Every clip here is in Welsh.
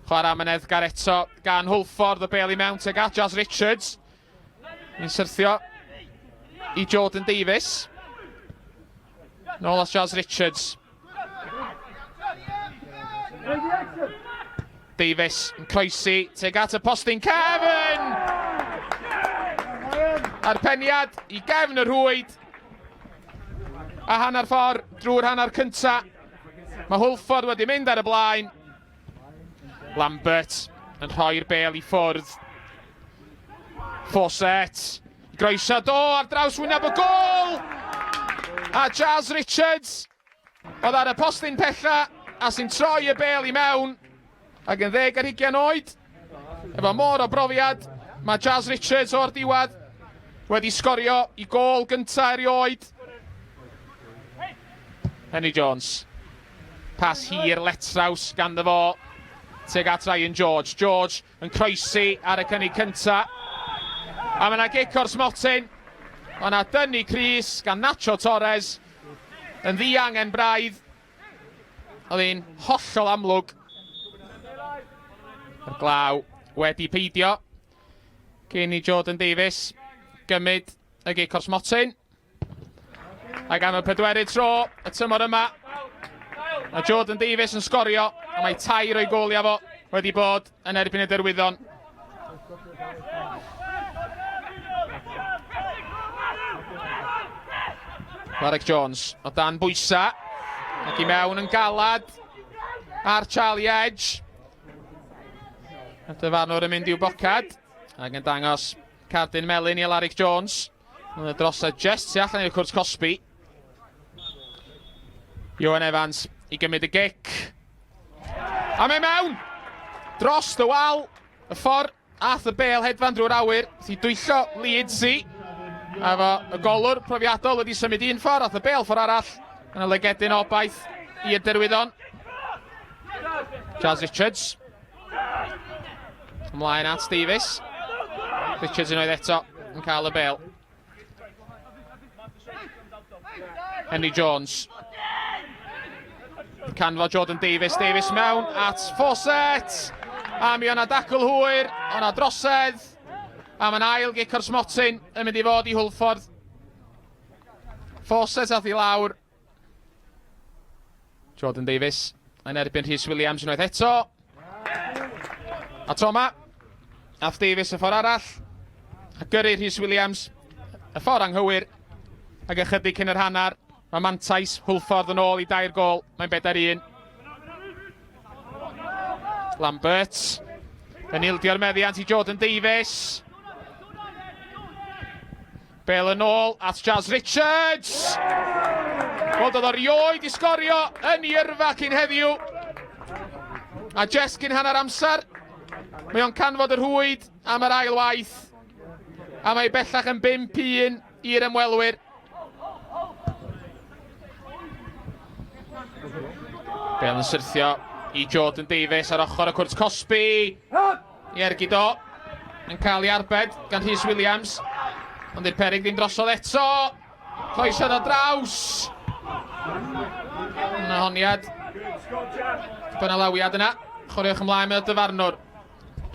Chwarae amyneddgar eto gan Hwlffordd, y bel i mewn tuag at Jazz Richards. Ni'n syrthio i Jordan Davies. Nôl at Jazz Richards. Davies yn croesi tuag at y postyn cefn! A'r peniad i gefn y rhwyd. A hanner ffordd drwy'r hanner cynta. Mae Hwlffordd wedi mynd ar y blaen. Lambert yn rhoi'r bel i ffwrdd. Fawcett. Groeso do ar draws wyneb y gôl! A Jazz Richards oedd ar y postyn pella a sy'n troi y bel i mewn ac yn 20 oed. Efo mor o brofiad, mae Jazz Richards o'r diwedd wedi sgorio i gôl gyntaf erioed. Henry Jones. Pas hir letraws ganddo fo tuag at Ryan George. George yn croesi ar y cynnig cynta. A mae yna gic o'r smotyn. Mae yna dynnu crys gan Nacho Torres yn ddiangen braidd. Oedd hi'n hollol amlwg. Mae'r glaw wedi peidio. Cyn i Jordan Davies gymryd y gic o'r smotyn. Ac am y pedwerydd tro y tymor yma, mae Jordan Davies yn sgorio, a mae tair o'i goliau fo wedi bod yn erbyn y Derwyddon. Warwick Jones o dan bwysa ac i mewn yn galad ar Charlie Edge. Y dyfarnwr yn mynd i'w bocad ac yn dangos cardyn melyn i Alaric Jones. Mae'n drosau just tu allan i'r cwrt cosbi. Johan Evans i gymryd y gic. A mae mewn! Dros y wal, y ffordd ath y bel hedfan drwy'r awyr, si dwyllo Leedsi. A fo y golwr profiadol wedi symud un ffordd, ath y bel ffordd arall yn y lygedyn obaith i'r Derwyddon. Jazz Richards. Ymlaen at Davies. Richards unwaith eto yn cael y bel. Henry Jones. Canfod Jordan Davies. Davies mewn at Fawcett. A mi o'na dacl hwyr, o'na drosedd. A mae'n ail gic o'r smotyn yn mynd i fod i Hwlffordd. Fawcett ath i lawr. Jordan Davies yn erbyn Rhys Williams unwaith eto. A tro yma, ath Davies y ffordd arall, a gyrru Rhys Williams y ffordd anghywir, ac ychydig cyn yr hanner, mae mantais Hwlffordd yn ôl i dair gol, mae'n bedair un. Lambert yn ildio'r meddiant i Jordan Davies. Bel yn ôl at Jazz Richards! Wel, doedd o rioed i sgorio yn ei yrfa cyn heddiw. A jest cyn hanner amser, mae o'n canfod y rhwyd am yr ail waith. A mae bellach yn 5-1 i'r ymwelwyr. Bel yn syrthio i Jordan Davies ar ochr y cwrt cosbi. I ergyd o. Yn cael ei arbed gan Rhys Williams. Ond i'r perig ddim drosodd eto. Croesiad o draws. Yna honiad. Dyna lawiad yna. Chwaraewch ymlaen mewn dyfarnwr.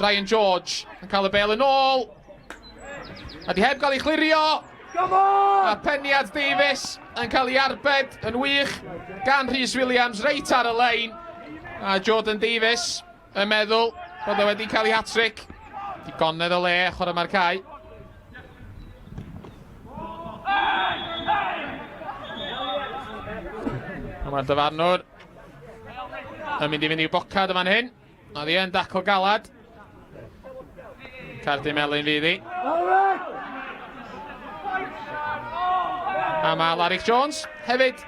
Ryan George yn cael y bel yn ôl. A di heb gael ei chlirio. A peniad Davies yn cael ei arbed yn wych gan Rhys Williams reit ar y lein. A Jordan Davies yn meddwl bod e wedi cael ei hat-trick. Digonedd o le chwarae mae'r cae. A mae'r dyfarnwr yn mynd i fynd i'w bocad yma'n hyn. Oedd hi yn dacl galad. Cardyn melyn fydd hi. A mae Larry Jones hefyd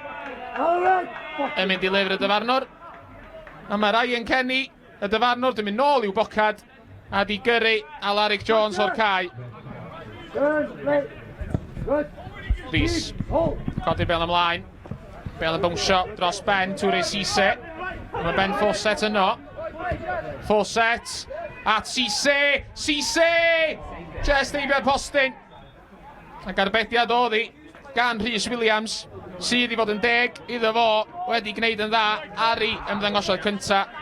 yn mynd i lyfr y dyfarnwr. A mae Ryan Kenny, y dyfarnwr, di mynd nôl i'w bocad a di gyrru Alaric Jones o'r cae. Rhys, codi bel ymlaen. Bel yn bwnsio dros ben Toure Cisse. Mae Ben Fawcett yno. Fawcett at Cisse! Cisse! Just heibio'r postyn. Ac arbediad oedd hi gan Rhys Williams, sydd i fod yn deg iddo fo wedi gwneud yn dda ar ei ymddangosiad cyntaf.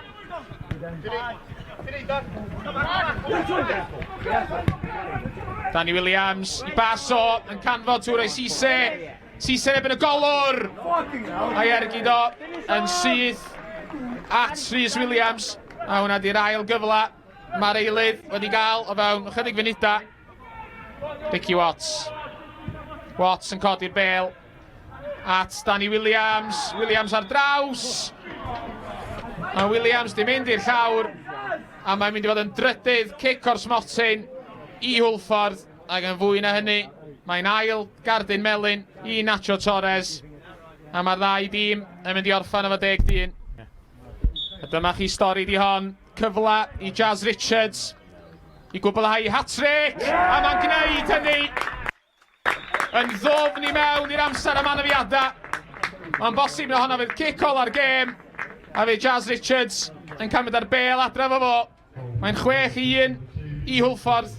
Danny Williams i bas o yn canfod Touray Cisse. Cisse yn ebyn y golwr. A'i ergyd o yn syth at Rhys Williams. A hwnna di'r ail gyfle mae'r eilydd wedi gael o fewn ychydig funudau. Ricky Watts. Watts yn codi'r bel at Danny Williams. Williams ar draws. Mae Williams di mynd i'r llawr a mae'n mynd i fod yn drydydd cic o'r smotyn i Hwlffordd ac yn fwy na hynny mae'n ail gardyn melyn i Nacho Torres a mae'r ddau dîm yn mynd i orffan efo deg dyn. A dyma chi stori di hon, cyfle i Jazz Richards i gwblhau hat-trick a mae'n gwneud hynny yn ddofn i mewn i'r amser am anafiadau. Mae'n bosib na honna fydd cic ola'r gêm a fydd Jazz Richards yn cymryd ar bel adref o fo. Mae'n 6-1 i Hwlffordd.